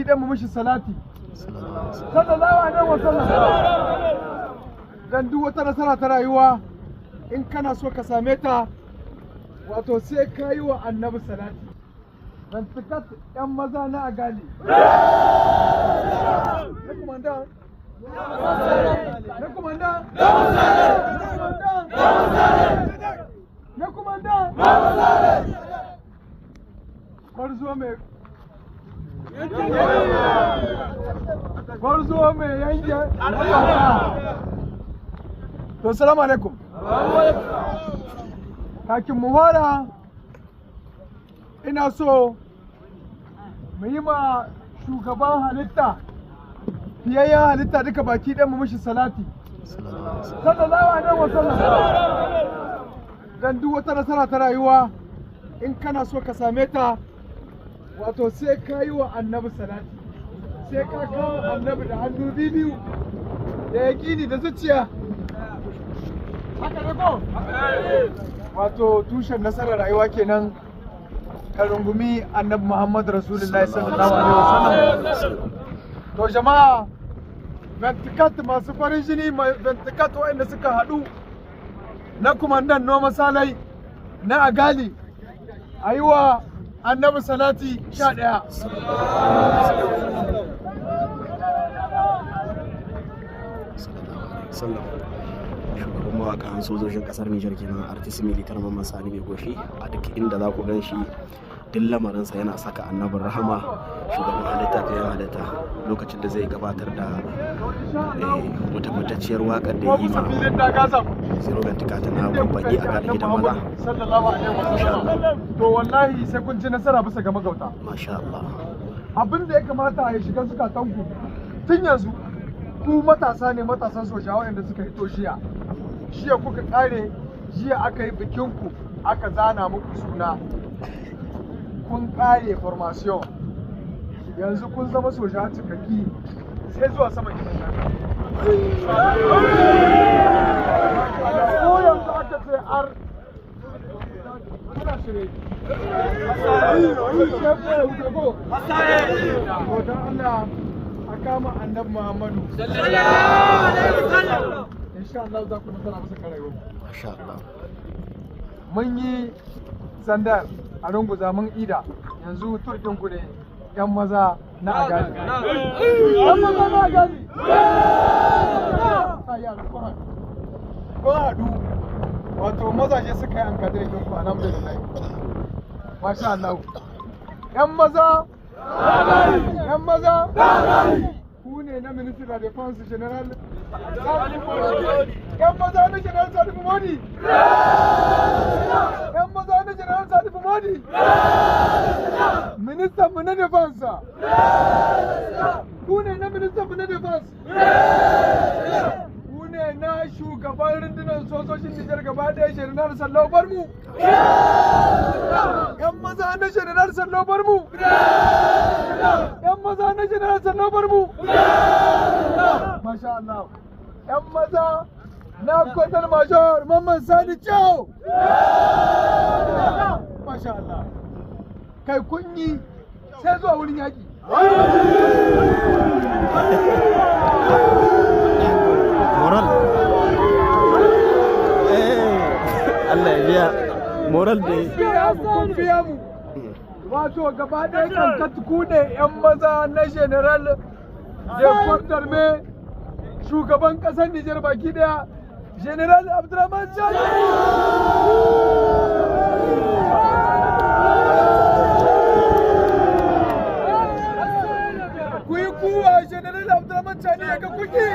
Idan mu mishi salati, sallallahu alaihi wasallam. Dan duk wata nasara ta rayuwa, in kana so ka same ta, wato sai ka yi wa Annabi salati. Rantikat, yan maza na Agali, na kumanda, na kumanda, na kumanda, gwarzo mai gwarzo mai yanke. To, salamu alaikum. Kakin mu fara, ina so mu yi ma shugaban halitta, fiyayyen halitta duka baki ɗan, mu mishi salati, sallallahu alaihi wasallam. Dan duk wata nasara ta rayuwa, in kana so ka same ta, wato sai ka yi wa Annabi salati, sai ka kawo Annabi da hannu biyu da yaƙini da zuciya. Haka ne ko? Wato tushen nasarar rayuwa kenan, ka rungumi Annabi Muhammad Rasulullahi sallallahu alaihi wasallam. To jama'a, ventikat masu farin jini, ventikat waɗanda suka haɗu na kumandan Noma Salai na Agali, a yi wa Annabi salati 11. Sallam. Shugaban mawaƙan sojojin ƙasar Nijar kenan, Artiste Militaire Mamman Sani Mai Goshi. A duk inda za ku gan shi, duk lamarinsa yana saka Annabin rahama, shugaban halitta, kayan halitta, lokacin da zai gabatar da wata fitacciyar waƙar da yi ma Zero Ventikata na Kwamfani a gada gidan maza. Sallallahu alaihi wasallam. To wallahi sai kun ci nasara bisa ga magauta. Masha Allah. Abin da ya kamata ya shiga zukatanku tun yanzu, ku matasa ne, matasan soja waɗanda suka hito jiya. Jiya kuka kare, jiya aka yi bikinku, aka zana muku suna. Kun kare formation, yanzu kun zama soja cikakki, sai zuwa sama gidan. Ko yanzu aka ce ar kuna shirye. To, don Allah a kama Annabi Muhammadu. Insha Allah za ku nasara bisa kan rayuwar. Masha Allah. Mun yi sandar a runguza, mun ida, yanzu turkin ku ne, yan maza na Agali. Yan maza na Agali. Ai yara, kun haɗu. Kun haɗu. Wato mazaje suka yi an ku, alhamdulillah. Masha Allah. Yan maza, yan maza, ku ne na Ministry of Defense General. Yan maza na General Salifu Modi. Yan maza na General Salifu Modi. Ministan mu na Defense. Ku ne na ministan mu na Defense. Ku ne na shugaban rundunar sojojin Nijar gaba ɗaya, General Sallau Barmu. Yan maza na General Sallau Barmu. Yan maza na General Sallau Barmu. Masha Allah. Yan maza na Colonel Major Mamman Sani Chow. Masha Allah. Kai, kun yi, sai zuwa wurin yaƙi. Moral, Allah ya biya moral da Biya mu, kun biya mu. Wato gaba ɗaya kankat ku ne 'yan maza na General de Corps d'Armée, shugaban ƙasar Nijar baki ɗaya, General Abdurrahman Chani. Ku yi kuwa, General Abdurrahman Chani ya ga kuki.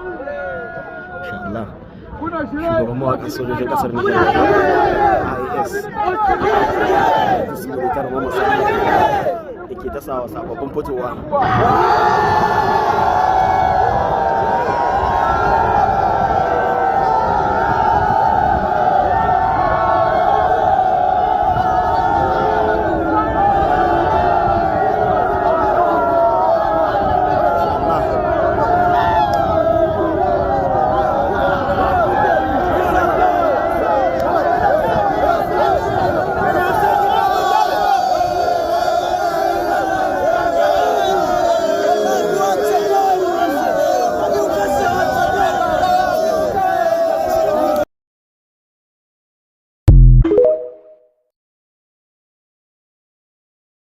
Masha Allah. Kuna shirye? Shugaban mawaƙan sojojin ƙasar Nijar, AES, Artiste Militaire Mamman Sani, yake tasawa sababbin fitowa.